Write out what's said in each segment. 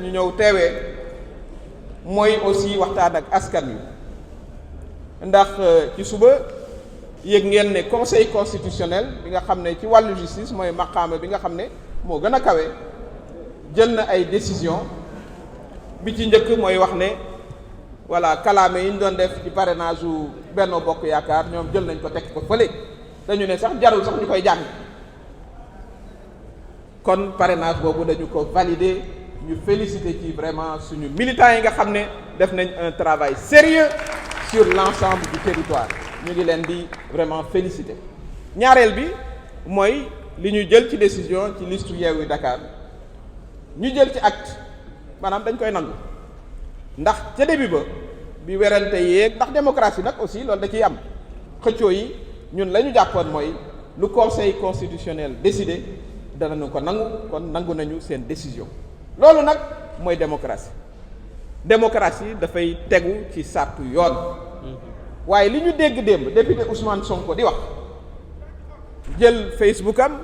ñu ñëw teewee mooy aussi waxtaan ak askan wi ndax ci suba yëg ngeen ne conseil constitutionnel bi nga xam ne ci wàllu justice mooy maqaama bi nga xam ne moo gën a kawe jël na ay décision bi ci njëkk mooy wax ne voilà kalaame yi ñu doon def ci parrainage u Benno Bokk Yaakaar ñoom jël nañ ko teg ko fële dañu ne sax jarul sax ñu koy jàng kon parrainage boobu dañu ko valider ñu féliciter ci vraiment suñu militants yi nga xam ne def nañ un travail sérieux sur l'ensemble du territoire ñu ngi leen di vraiment féliciter. ñaareel bi mooy li ñu jël ci décision ci liste Yewwi Dakar ñu jël ci acte maanaam dañ koy nangu ndax ca début ba bi werante yeeg ndax démocratie nag aussi loolu da ciy am xëccoo yi ñun la ñu jàppoon mooy lu conseil constitutionnel décidé danañu ko nangu kon nangu nañu seen décision loolu nag mooy démocratie dafay tegu ci sàrtu yoon waaye li ñu dégg démb député Ousmane Sonko di wax jël Facebook am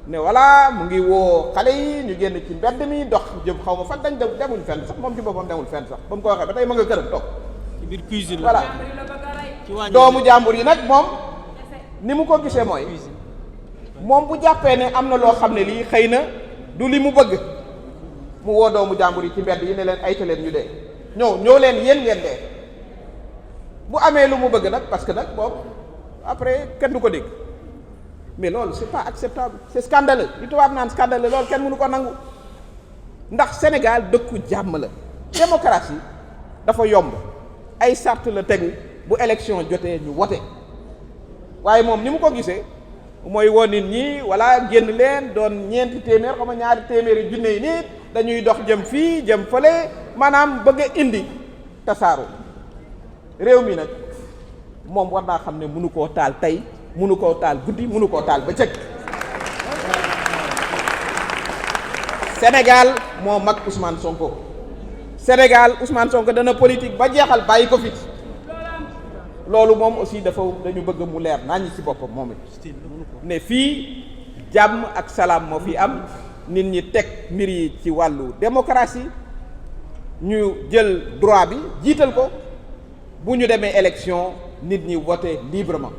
ne voilà mu ngi woo xale yi ñu génn ci mbedd mi dox jëm xaw ma fan dañ demuñ fenn sax moom ci boppam demul fenn sax ba mu ko waxee ba tey ma nga këram toog ci biir cuisine voilà ci doomu jàmbur yi nag moom ni mu ko gisee mooy moom bu jàppee ne am na loo xam ne lii xëy na du li mu bëgg mu woo doomu jàmbur yi ci mbedd yi ne leen ayta leen ñu dee ñëw leen yéen ngeen dee bu amee lu mu bëgg nag parce que nag boobu après kenn du ko dégg mais loolu c'est pas acceptable c'est scandaleux li tubaab naan scandaleux loolu kenn mënu ko nangu ndax Sénégal dëkku jàmm la démocratie dafa yomb ay sart la tegu bu élection jotee ñu wote waaye moom ni mu ko gisee mooy woo nit ñi wala génn leen doon ñeenti téeméer xam nga ñaari téeméeri junne yi nit dañuy dox jëm fii jëm fële maanaam bëgg a indi tasaaro réew mi nag moom war naa xam ne mënu koo taal tey mënu koo taal guddi mënu koo taal bëccëg Sénégal moo mag Ousmane Sonko Sénégal Ousmane Sonko dana politique ba jeexal bàyyi ko fi loolu moom aussi dañu bëgg mu leer naa ñi ci boppam moom it ne fii jàmm ak salaam moo fi am nit ñi teg mbir yi ci wàllu démocratie ñu jël droit bi jiital ko bu ñu demee élection nit ñi voter librement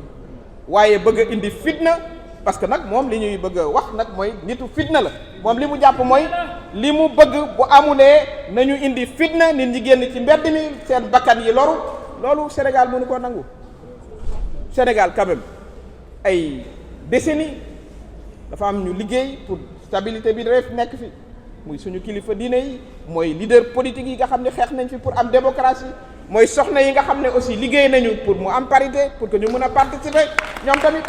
waaye bëgg a indi fitna parce que nag moom li ñuy bëgg a wax nag mooy nitu fitna la moom li mu jàpp mooy li mu bëgg bu amulee nañu indi fitna nit ñi génn ci mbedd mi seen bakkan yi loru loolu Sénégal mënu ko nangu Sénégal quand même ay décennies dafa am ñu liggéey pour stabilité bi dafay nekk fi muy suñu kilifa diine yi mooy leader politique yi nga xam ne xeex nañ fi pour am démocratie mooy soxna yi nga xam ne aussi liggéey nañu pour mu am parité pour que ñu mën a participer ñoom tamit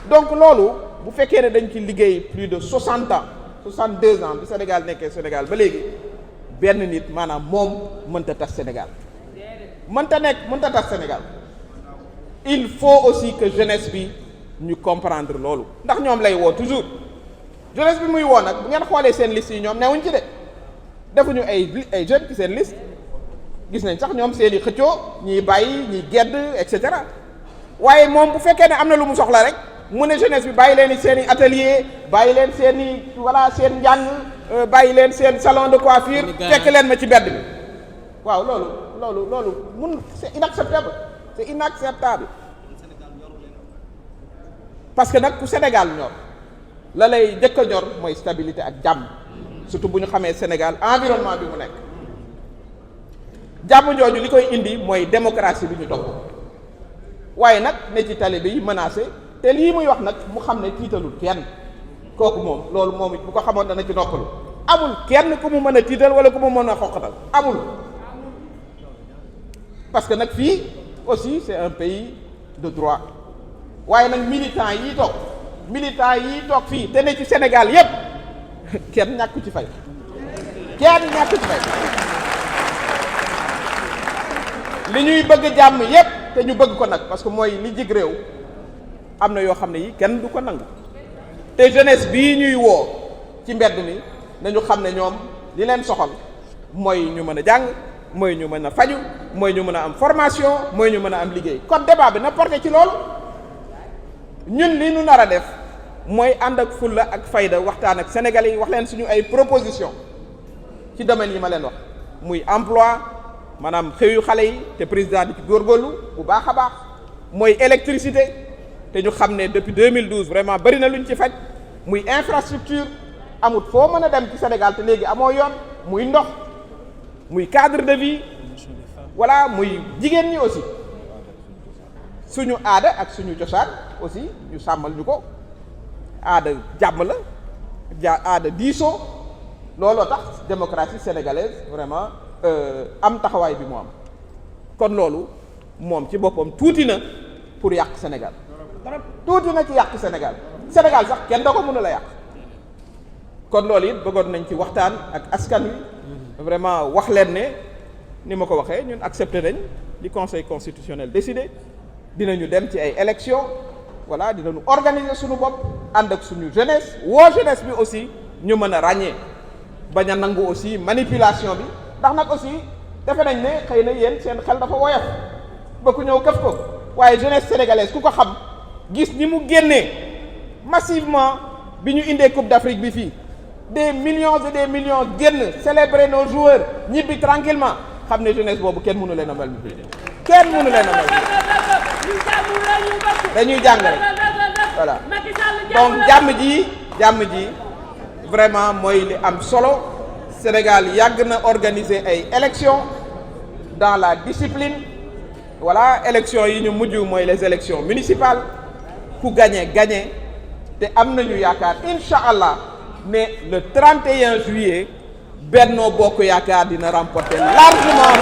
donc loolu bu fekkee ne dañ ci liggéey plus de 62 ans bi Sénégal nekkee Sénégal ba léegi benn nit maanaam moom mënta tas Sénégal mënta tas Sénégal il faut aussi que jeunesse bi ñu comprendre loolu ndax ñoom lay woo toujours jeunesse bi muy woo nag bu ngeen xoolee seen liste yi ñoom newuñ ci de defuñu ay jeunes ci seen liste gis nañ sax ñoom seen i xëccoo ñiy bàyyi ñiy gedd et cetera waaye moom bu fekkee ne am na lu mu soxla rek mu ne jeunesse bi bàyyi leen seen i atelier bàyyi leen seen i voilà seen njàng bàyyi leen seen salon de coiffure fekk leen ma ci mbedd bi waaw loolu c'est inacceptable parce que nag ku Sénégal ñor la lay njëkk a ñor mooy stabilité ak jàmm surtout bu ñu xamee Sénégal environnement bi mu nekk jàmm jooju li koy indi mooy démocratie bi ñu topp waaye nag ne ci tali bi menacé te lii muy wax nag mu xam ne tiitalul kenn kooku moom loolu moom it bu ko xamoon dana ci noppalu amul kenn ku mu mën a tiital wala ku mu mën a xoqatal amul parce que nag fii aussi c'est un pays de droit waaye nag militants yi toog fii te ne ci Sénégal yépp kenn ñàkku ci fay li ñuy bëgg jàmm yépp te ñu bëgg ko nag parce que mooy li jig réew am na yoo xam ne yi kenn du ko nangu te jeunesse bii ñuy woo ci mbedd mi nañu xam ne ñoom li leen soxal mooy ñu mën a jàng mooy ñu mën a faju mooy ñu mën a am formation mooy ñu mën a am liggéey kon débat bi na porté ci loolu ñun li ñu nar a def mooy ànd ak fulla ak fayda waxtaan ak sénégalais yi wax leen suñu ay proposition ci domaine yi ma leen wax muy emploi maanaam xëyu xale yi te président di ci góorgóorlu bu baax a baax mooy électricité te ñu xam ne depuis 2012 vraiment bari na lu ñu ci faj muy infrastructure amut foo mën a dem ci Sénégal te léegi amoo yoon muy ndox muy cadre de vie voilà muy jigéen ñi aussi suñu aada ak suñu cosaan aussi ñu sàmmal ñu ko aada jàmm la aada diisoo looloo tax démocratie sénégalaise vraiment am taxawaay bi mu am kon loolu moom ci boppam tuuti na pour yàq Sénégal tuuti na ci yàq Sénégal Sénégal sax kenn da ko mën a la yàq kon loolu it bëggoon nañ ci waxtaan ak askan wi vraiment wax leen ne ni ma ko waxee ñun accepté nañ li conseil constitutionnel décidé dinañu dem ci ay élections voilà dinañu organiser suñu bopp ànd ak suñu jeunesse woo jeunesse bi aussi ñu mën a ràññee bañ a nangu aussi manipulation bi ndax nag aussi defe nañ ne xëy na yéen seen xel dafa woyof ba ku ñëw këf ko waaye jeunesse sénégalaise ku ko xam gis ni mu génnee massivement bi ñu indee Coupe d'Afrique bi fii des millions et des millions génn célébrer nos joueurs ñibbi tranquillement xam ne jeunesse boobu kenn mënu leen a manipuler kenn mënu leen a manipuler dañuy jàng rek voilà donc jàmm ji vraiment mooy li am solo Sénégal yàgg na organiser ay élections dans la discipline voilà élections yi ñu mujj mooy les élections municipales ku gagné te am nañu yaakaar incha allah ne le 31 juillet Benno Bokk Yaakaar dina remporter largement